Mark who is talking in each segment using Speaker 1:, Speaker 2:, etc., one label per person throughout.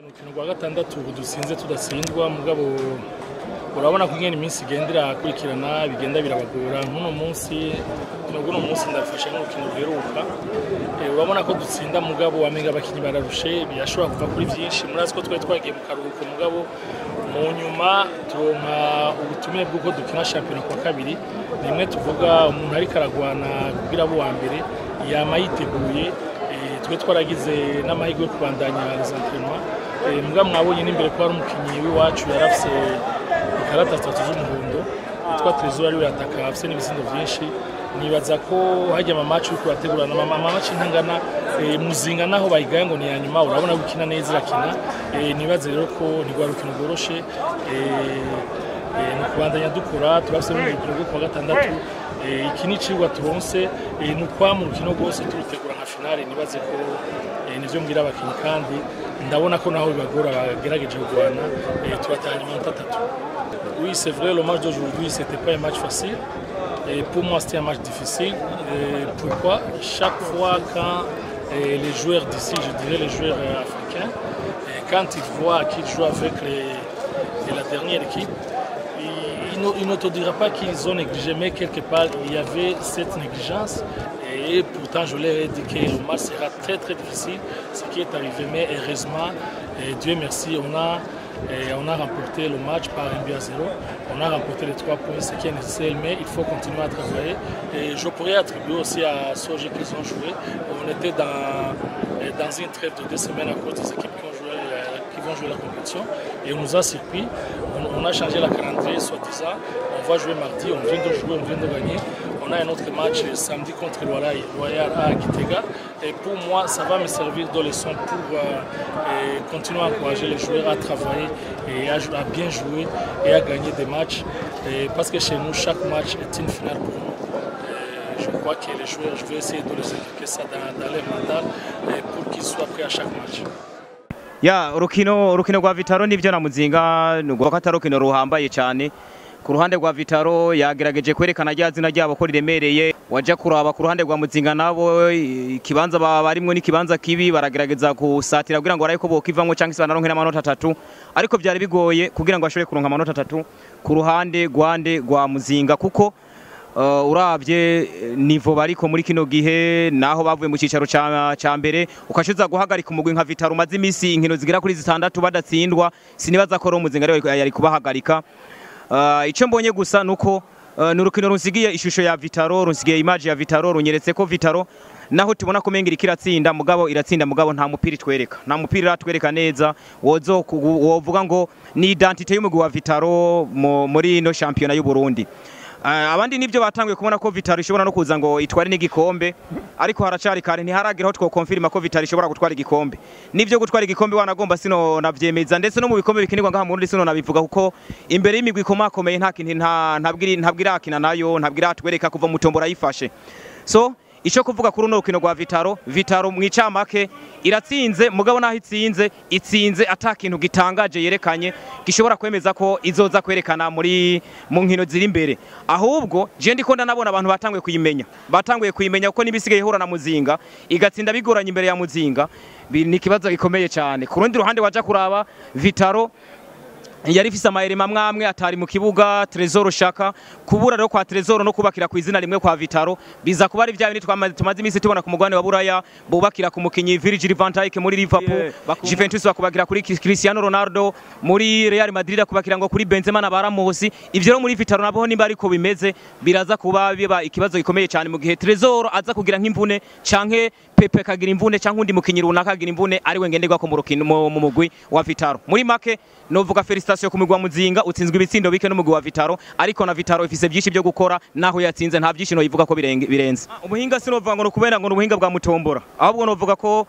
Speaker 1: Urukino rwa gatandatu dutsinze tudatsindwa, mugabo urabona ko ingene iminsi igenda irakurikirana bigenda birabagora. Nk'uno munsi, uno munsi ndafashe nk'urukino ruheruka. Urabona ko dutsinda, mugabo wamenga abakinyi bararushe, birashobora kuva kuri vyinshi. Murazi ko twari twagiye mu karuhuko, mugabo mu nyuma turonka ubutumire bw'uko dukina shampiyona kwa kabiri. Nimwe tuvuga umuntu ariko aragwana kugira abo wa mbere yama yiteguye. Twe twaragize n'amahirwe yo kubandanya les entraînements. Muga mwabonye n'imbere ko hari umukinyi w'iwacu yarafise ikarata zitatu z'umuhondo yitwa Trésor, ariwe yataka, afise n'ibitsindo vyinshi. Nibaza ko hajya ama match uriko urategurana ama match ntangana. Muzinga naho bayigaye ngo ni ya nyuma, urabona ko ikina neza, irakina. Nibaze rero ko ntigwa rukino rworoshe. Ni ukubandanya dukora, turafise n'urukino rwo kuwa gatandatu. Iki ni icigwa turonse, ni ukwama urukino rwose turutegura nka finale. Nibaze ko nivyo mbwira abakinyi, kandi ndabona ko naho bibagora bagerageje kurwana, turatanga iminota 3. Oui, c'est vrai, le match d'aujourd'hui, c'était pas un match facile. Et pour moi, c'était un match difficile. Et pourquoi? Chaque fois quand les joueurs d'ici, je dirais les joueurs africains, et quand ils voient qu'ils jouent avec la dernière équipe, il ne te dira pas qu'ils ont négligé, mais quelque part, il y avait cette négligence. Et pourtant, je leur ai dit que le match sera très très difficile, ce qui est arrivé. Mais heureusement, et Dieu merci, on a remporté le match par 1 but à 0. On a remporté les trois points, ce qui est nécessaire, mais il faut continuer à travailler. Et je pourrais attribuer aussi à Soje qu'ils ont joué. On était dans une trêve de 2 semaines à cause des équipes qui vont jouer la compétition. Et on nous a surpris. On a changé la calendrier, soi-disant. On va jouer mardi, on vient de jouer, on vient de gagner. On a un autre match samedi contre le Royal à Gitega. Et pour moi, ça va me servir de leçon pour continuer à encourager les joueurs à travailler et à bien jouer et à gagner des matchs. Et parce que chez nous, chaque match est une finale pour nous. Et je crois que les joueurs, je vais essayer de les inculquer ça dans leur mental pour qu'ils soient prêts à chaque match.
Speaker 2: Ya, urukino rwa Vital'O nivyo na Muzinga nuko ko atari urukino ruhambaye cyane. Ku ruhande rwa Vital'O yagerageje kwerekana rya zina ryabo ko riremereye. Waja kuraba ku ruhande rwa Muzinga nabo, ikibanza barimwo n'ikibanza kibi, baragerageza gusatira kugira ngo barabe ko bokivamwo cyangwa se banaronke n'amanota 3, ariko byari bigoye kugira ngo bashobore kuronka amanota 3 ku ruhande rwande rwa Muzinga, kuko uravye niveau bariko muri kino gihe, naho bavuye mu cicaro ca mbere, ukashuza guhagarika umugwi nka Vital'O umaze imisi inkino zigera kuri zitandatu badatsindwa, sinibaza ko Muzinga ariwe yari kubahagarika. Ico mbonye gusa nuko ni urukino runsigiye ishusho ya Vital'O, runsigiye image ya Vital'O, runyeretse ko Vital'O naho tubona ko menga iriko iratsinda, mugabo iratsinda, mugabo nta mupira itwereka, nta mupira iratwereka neza wozo wovuga ngo ni identité y'umugwi wa Vital'O muri ino championnat y'u Burundi. Abandi nivyo batanguye kubona ko Vital'O ishobora no kuza ngo itware n'igikombe, ariko haracari kare, ntiharagira aho twokonfirma ko Vital'O ishobora gutwara igikombe. Nivyo gutwara igikombe wanagomba sino navyemeza, ndetse no mu bikombe bikinirwa ngaha mu Burundi sino nabivuga, kuko imbere y'imigwi ikomakomeye nta kintu ntabwo irakina nayo, ntabwo iratwereka kuva mu tombora yifashe. So ico kuvuga kuri runo rukino rwa Vital'O, Vital'O mw'icamake iratsinze, mugabo naho itsinze, itsinze ata kintu gitangaje yerekanye gishobora kwemeza ko izoza kwerekana muri mu nkino ziri imbere. Ahubwo je ndiko ndanabona abantu batanguye kuyimenya, batanguye kuyimenya, kuko nibisigaye ihura na Muzinga igatsinda bigoranye imbere ya Muzinga, ni ikibazo gikomeye cyane. Ku rundi ruhande waja kuraba Vital'O yari ifise amayeri amwe amwe atari mu kibuga, Trésor Shaka. Kubura rero kwa Trésor no kubakira ku izina rimwe kwa Vital'O biza kuba ari bya bindi tumaze iminsi tubona ku mugabane wa Buraya, bubakira ku mukinyi Virgil van Dijk muri Liverpool, Juventus bakubakira kuri Cristiano Ronaldo, muri Real Madrid akubakira ngo kuri Benzema na Ramos. Ivyo rero muri Vital'O nabo nimba ariko bimeze, biraza kuba biba ikibazo gikomeye cyane mu gihe Trésor aza kugira nk'imvune, canke Pepe kagira imvune, canke undi mukinyi runaka agira imvune ari we ngenderwa ko mu rukino mu mugwi wa Vital'O. Muri make novuga félicitations ku mugwi wa Muzinga utsinzwe ibitsindo bike n'umugwi wa Vital'O, ariko na Vital'O ifise byinshi byo gukora. Naho yatsinze, nta byinshi no yivuga ko birenze. Ubuhinga sinovuga ngo nukubera ngo nubuhinga bwa mutombora, ahubwo novuga ko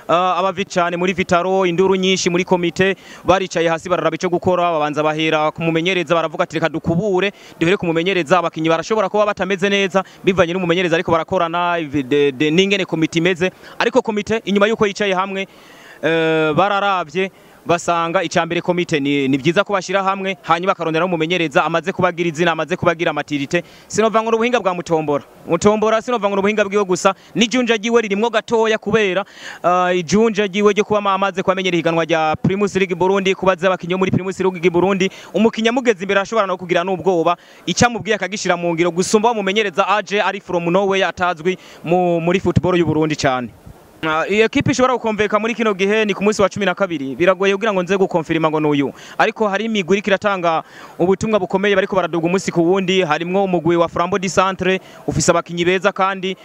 Speaker 2: abavi cyane muri Vital'O, induru nyinshi muri komite, baricaye hasi bararaba ico gukora, babanza bahera kumumenyereza, baravuga ati: "Reka dukubure, duhere kumumenyereza." Abakinyi barashobora kuba batameze neza bivanye n'umumenyereza, ariko barakorana n'ingene komite imeze. Ariko komite inyuma yuko yicaye hamwe, bararavye. Basanga icambere komite ni byiza ko bashira hamwe, hanyuma akarondera umumenyereza amaze kubagira izina, amaze kubagira maturité. Sinova ngo ubuhinga bwa Mutombora, sinova ngo ubuhinga bwiwe gusa, n'ijunja giwe ririmwo gatoya, kubera ijunja giwe ryo kuba amaze kwamenyera ihiganwa rya Primus League Burundi, kubaza abakinyi muri Primus League Burundi, umukinya mugeze imbere ashobora no kugira n'ubwoba, icamubwiye akagishira mu ngiro gusumba umumenyereza aje ari from nowhere, atazwi muri football y'u Burundi cyane. Iyi ekipe ishobora gukonveka muri kino gihe ni ku munsi wa 12. Biragoye kugira ngo nze gukonfirma ngo nuyu, ariko hari imigwi iriko iratanga ubutumwa bukomeye, bariko baraduga umunsi ku wundi. Harimwo umugwi wa Flambeau du Centre ufise abakinyi beza kandi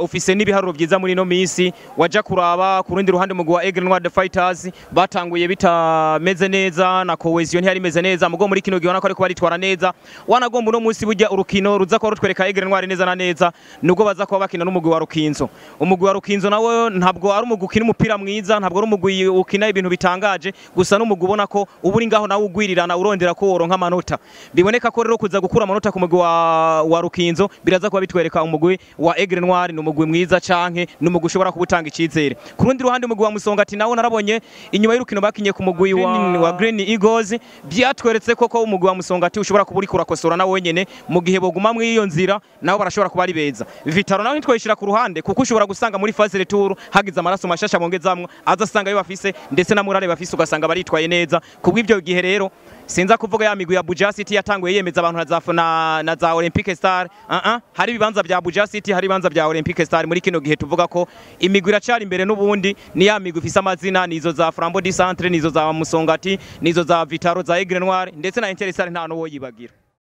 Speaker 2: ufise n'ibiharuro vyiza muri ino minsi. Waja kuraba ku rundi ruhande umugwi wa Aigle Noir the Fighters batanguye bitameze neza, na cohesion ntiyari imeze neza, mugo muri kino gihe ubona ko ariko baritwara neza. Wanagomba uno munsi burya urukino ruza kuba rutwereka Aigle Noir neza na neza, nubwo baza kuba bakina n'umugwi wa Rukinzo. Umugwi wa Rukinzo nawo ntabwo ari umugwi ukina umupira mwiza, ntabwo ari umugwi ukina ibintu bitangaje, gusa n'umugwi ubona ko uba uri ngaho nawe ugwirirana, urondera ko woronka amanota. Biboneka ko rero kuza gukura amanota ku mugwi wa Rukinzo biraza kuba bitwereka umugwi wa Aigle Noir ni umugwi mwiza canke ni umugwi ushobora kubutanga icizere. Ku rundi ruhande umugwi wa Musongati nawo narabonye inyuma y'urukino bakinye ku mugwi wa Green Eagles, byatweretse koko umugwi wa Musongati ushobora kuba uriko urakosora nawo wenyene. Mu gihe boguma muri iyo nzira nabo barashobora kuba ari beza. Vitaro nawe ntitwoyishira ku ruhande, kuko ushobora gusanga muri phase retour hagize amaraso mashasha bongezamwo, aza asanga yo bafise ndetse na murare bafise, ugasanga baritwaye neza. Kubw'ibyo gihe rero sinza kuvuga ya migwi ya Buja City yatanguye yemeza abantu na za Olympic Star. Hari ibibanza bya Buja City, hari ibibanza bya Olympic Star. Muri kino gihe tuvuga ko imigwi iracari imbere n'ubundi ni ya migwi ifise amazina, nizo za Flambeau du Centre, nizo za Musongati, nizo za Vitaro, za Aigle Noir ndetse na Inter Star, nta n'uwo yibagira.